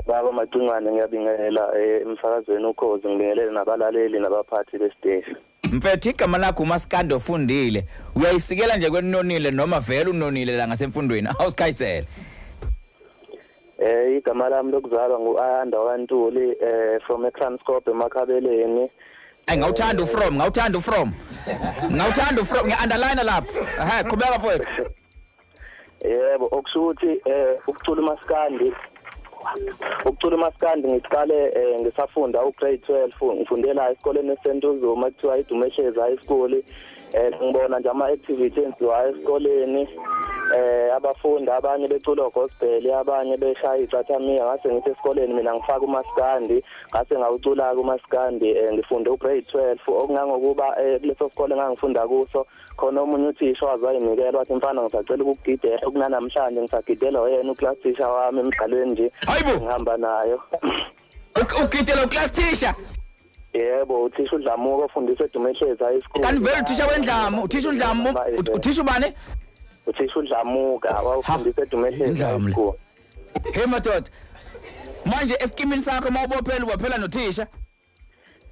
Baba Macingwane, ngiyabingelela emsakazweni Ukhozi, ngibingelele nabalaleli nabaphathi besiteshi. Mfethu, igama lakho uMaskandi ofundile. Uyayisikela nje kwenonile noma vele unonile la ngasemfundweni? Awusikhayisele. Igama lami lokuzalwa ngu-Ayanda Wantuli, from eKranskop, eMakhabeleni. Ay, ngawuthanda ufrom, ngawuthanda ufrom. Ngawuthanda ufrom, ngiya-underline lapho. Ehhe, qhubeka mfowethu. Yebo, okusho ukuthi ukucula umaskandi ngiqale ngisafunda ugrade 12, ngifundela esikoleni eseNtuzuma kuthiwa iDumeshezi High School. Ngibona nje ama activity enziwayo esikoleni, abafundi abanye becula gospel, abanye beshaya icathamiya. Ngase ngithi esikoleni mina ngifaka umaskandi, ngase ngawucula umaskandi. Ngifunde ugrade 12, okungangokuba kuleso sikole engangifunda kuso khona omunye uthisha wazayinikela, wathi, "Mfana, ngisacela ukukugidela." Okunanamhlanje ngisagidela oyena uclass teacher wami emgqalweni nje. Hayibo! Ngihamba nayo. Ugidela uclass teacher? Yebo, uthisha uDlamuka ofundisa eDumehlezi High School. Kanti vele uthisha wendlamu, uthisha uDlamu, uthisha ubani? Uthisha uDlamuka wawufundisa eDumehlezi High Indlamu le. School. Hey madoda. Manje esikimini sakho mawubophela, ubophela nothisha?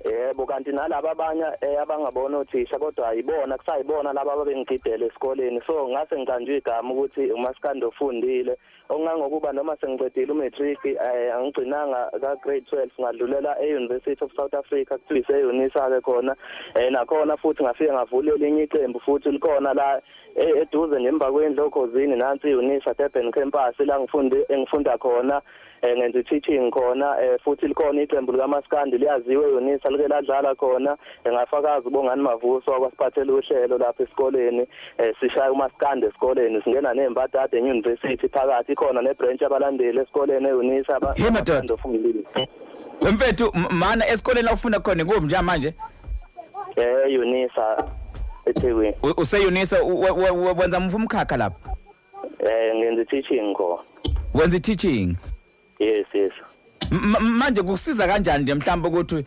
Yebo, kanti nalaba abanye abangabona othisha, kodwa ayibona, kusayibona laba ababengigidela esikoleni. So ngase ngiqanjwe igama ukuthi umaskandi ofundile, okungangokuba noma sengiqedile umatric, angigcinanga ka grade 12, ngadlulela e-University of South Africa, kuthiwa ise-UNISA ke khona. Nakhona futhi ngafike ngavula elinye iqembu, futhi likhona la eduze nje emva kwendlu okhozini, nansi i-UNISA Durban campus la ngifunde, engifunda khona, ngenza i-teaching khona. Futhi likhona iqembu likaMaskandi, liyaziwe e-UNISA, like ladlala khona. Ngafakaza uBongani Mavuso wakwasiphathela uhlelo lapha esikoleni. Sishaya umaskandi esikoleni, singena ney'mbadada e-university phakathi khona, nebranch abalandeli esikoleni e-UNISA. Hey, madoda. Ofundile. Wemfethu, mana, esikoleni la ufunda khona kuphi njengamanje? UNISA eThekwini. Use-UNISA, wenza muphi umkhakha lapha? Ngenza i-teaching khona. Wenza i-teaching? Yes. Manje kusiza kanjani nje mhlawumbe ukuthi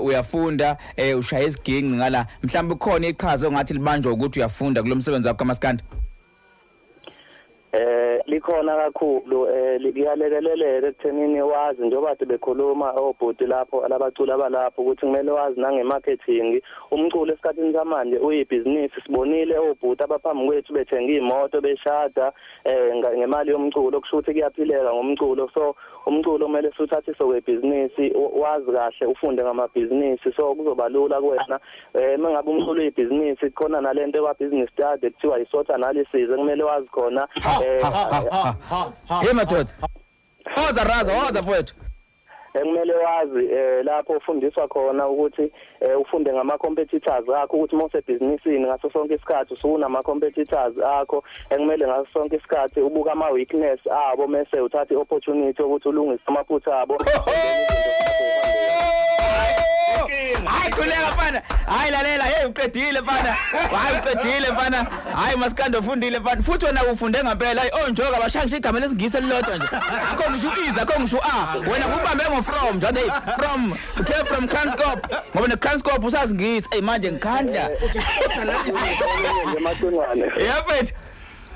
uyafunda, ushaya isiginci ngala, mhlawumbe kukhona iqhaza ongathi libanjwa ukuthi uyafunda kulomsebenzi wakho kamaskandi? Likhona kakhulu, kuyalekeleleka ekuthenini wazi njengoba kade bekhuluma obhuti lapho alabaculi abalapho ukuthi kumele wazi nange-marketing. Umculo esikhathini samanje uyibhizinisi. Sibonile obhuti abaphambi kwethu bethenga iy'moto, beshada ngemali yomculo, kusho ukuthi kuyaphileka ngomculo. So umculo kumele siwuthathise kwebhizinisi, wazi kahle, ufunde ngamabhizinisi, so kuzoba lula kuwena. Uma ngabe umculo uyibhizinisi, khona nalento ekwa-business study kuthiwa i-SWOT analysis ekumele wazi khona. Hey madoda, woza raza, woza mfowethu. Ekumele wazi lapho ufundiswa khona ukuthi ufunde ngama competitors akho, ukuthi mose ebhizinisini ngaso sonke isikhathi usunama competitors akho, ekumele ngaso sonke isikhathi ubuka ama weakness abo, mase uthatha iopportunity ukuthi ulungise amaphutha abo. Hayi, khuleka mfana. Hayi, lalela, hey, uqedile mfana. Hayi, uqedile mfana. Hayi, maskandi ofundile mfana. Futhi wena ufunde ngempela. Hayi, oh, njoka bashaya ngisho igama lesingisi elilodwa nje. Akho ngisho u-is, akho ngisho u-a. Wena kubambe ngo from nje, hey, from, uthe from Kranskop. Ngoba ne Kranskop usazingisi. Hey, manje ngikhandla. Nje Macingwane. Yeah mfethu.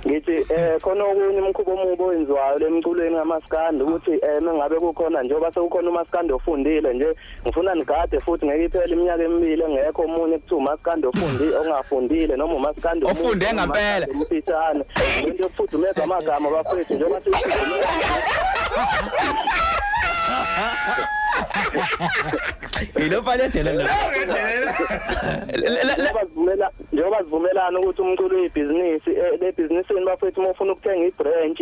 Ngithi khona okunye umkhubo omubi owenziwayo lemculweni kamaskandi, ukuthi mengabe kukhona, njengoba sekukhona umaskandi ofundile nje, ngifuna nigade futhi ngeke iphele iminyaka emibili engekho omunye kuthiwa umaskandi ofundile ongafundile noma umaskandi omude, Ofunde noma ngempela. umaskandi omfishane. Lento yokufudumeza amagama, bafethu, njengoba sifudumeza. Yilo faledela lo. Njengoba sivumelana ukuthi umculo uyibhizinisi, lebhizinisini bafethu, uma ufuna ukuthenga ibranch,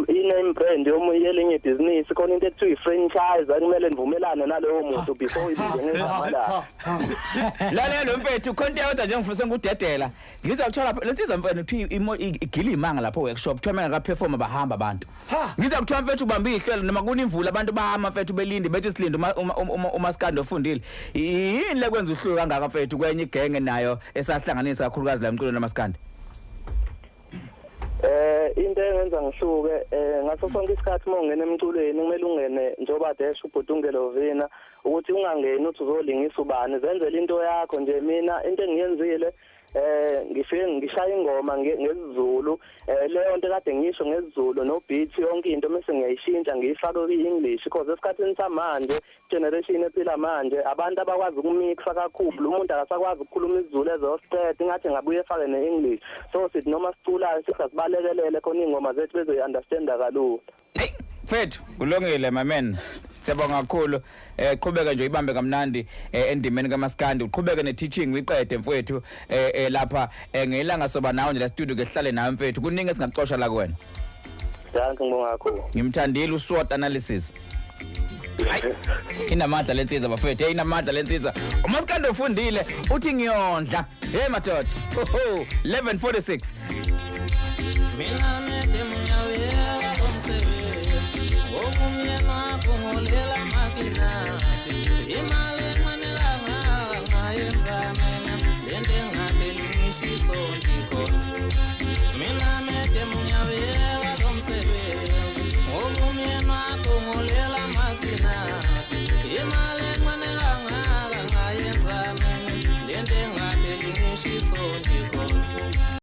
i-name brand yomunye yelinye ibhizinisi, khona into ekuthiwa i-franchise, akumele nivumelane nalowo muntu before uyibize ngegama lakhe. Lalela mfethu, khona into eyodwa nje ngifisa ngikudedela. Ngiza kuthola lensizwa mfethu kuthiwa igila imanga lapho workshop, kuthiwa mengaka perform bahamba abantu. Ngiza kuthiwa mfethu ubamba ihlelo noma kunimvula, abantu bahamba mfethu belinde, bethi silinde uma umaskandi ofundile. Yini lekwenza uhluke kangaka mfethu kwenye igenge nayo esahlanganisa kakhulukazi la emculweni namaskandi? Into engenza ngihluke, ngaso sonke isikhathi uma ungena emculweni kumele ungene njengoba desho ubhutungelo vina ukuthi ungangeni uthi uzolingisa ubani, zenzele into yakho nje. Mina into engiyenzile Ngifike ngishaya ingoma ngesiZulu, leyo nto kade ngisho ngesiZulu no beat, yonke into mase ngiyayishintsha ngiyifake kwi-English, because esikhathini samanje, generation ephila manje, abantu abakwazi ukumixa kakhulu. Umuntu akasakwazi ukukhuluma isiZulu ezosiqeda, ingathi ngabuye efake ne-English. So sithi noma siculayo sithi asibalekelele khona iy'ngoma zethu bezoyi-understanda kalula. Hey mfethu, kulungile my man. Siyabonga kakhulu. Qhubeka nje ibambe kamnandi endimeni kaMaskandi, uqhubeke ne teaching uyiqede mfethu. Lapha ngelanga soba nawe nje la studio ke, sihlale nawe mfethu, kuningi esingaxosha la kuwena. Dankie, ngibonga kakhulu. Ngimthandile uSWOT analysis. Hayi, inamandla lensizwa bafethu. Hey, inamandla lensizwa. UMaskandi ufundile uthi ngiyondla. Hey madoda. Ho 11:46. Mina mete ngiyawuyeka lo msebenzi ngoba umyeni wakho ungolela makinati. Imali encane kangaka ngayenza mina lento engapheli ngisho isonto ikhona. Mina mete ngiyawuyeka lo msebenzi ngoba umyeni wakho ungolela makinati. Imali encane kangaka ngayenza mina lento engapheli ngisho isonto.